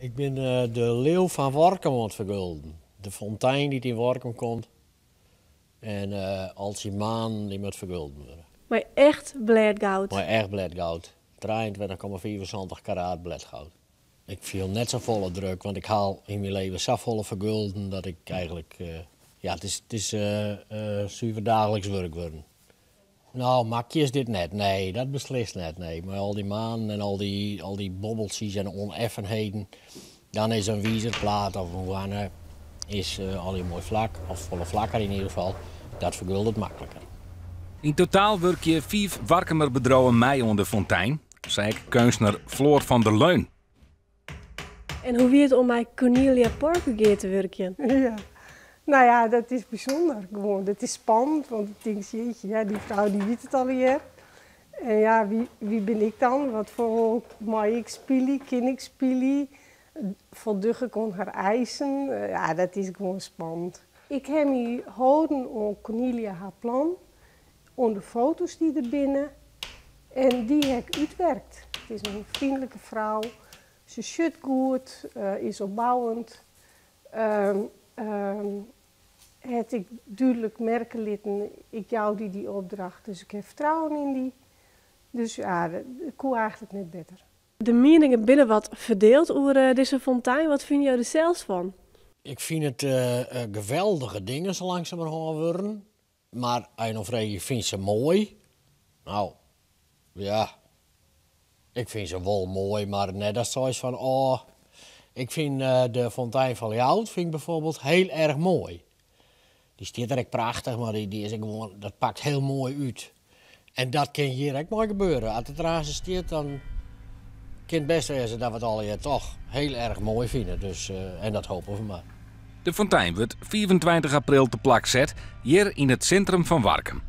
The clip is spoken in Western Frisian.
Ik bin de Leeuw van Workum oan it fergulden. De fontein dy't yn Workum komt en al syn manen dy moat fergulden wurde. Mei echt blêdgoud. Mei echt blêdgoud. 23,75 karaat blêdgoud. Ik fiel net safolle druk, want ik ha al yn myn leven safolle fergulden dat ik eigentlik, ja, it is, it is suver daagliks wurk wurden. No, makje is dit net. Nee, dat beslist net. Nee, mei al dy manen en al dy, al dy bobbeltsjes en ûneffenheden, dan is in wizerplaat of in hoanne is allegear moai flak, of folle flakker yn ieder gefal. Dat ferguldet makliker. Yn totaal wurkje fiif Warkumer bedriuwen mei oan de fontein, sei ek keunstner Floor van der Leun. En hoe wie it om mei Cornelia Parker gear te wurkjen? Ja, no ja, dat is bysûnder gewoan. Dat is spannend, want ik tink, jeetje, ja, dy frou dy wit it allegear. En ja, wie, wie bin ik dan? Wat foar rol mei ik spylje? Kin ik spylje? Foldoch ik oan har eisen? Ja, dat is gewoan spannend. Ik ha my holden oan Cornelia har plan, oan de foto's dy't der binne en dy ha ik útwerkt. It is in freonlike frou, se sjocht goed, is opbouwend. Hat ek dúdlik merke litten, ik jou dy dy opdracht, dus ik ha fertrouwen yn dy. Dus ja, dat koe eigentlik net better. De mieningen binne wat ferdield oer dizze fontein. Wat fine jo der sels fan? Ik fyn it geweldige dingen sa langsumerhân wurden. Mar as je no freegje, fynst se moai? No, ja, ik fyn se wol moai, mar net datst seist fan oh. Ik fyn de fontein fan Ljouwert fyn ik bijvoorbeeld heel erg moai. Dy stiet der ek prachtich, mar dy is ek gewoan, dat pakt heel moai út. En dat kin hjir ek mei gebeure. As it der aanst stiet, dan kin it bêst wêze dat we it allegear toch heel erg moai fine. Dus, en dat hoopje we mar. De fontein wurdt 25 april te plak set, hjir yn it sintrum fan Warkum.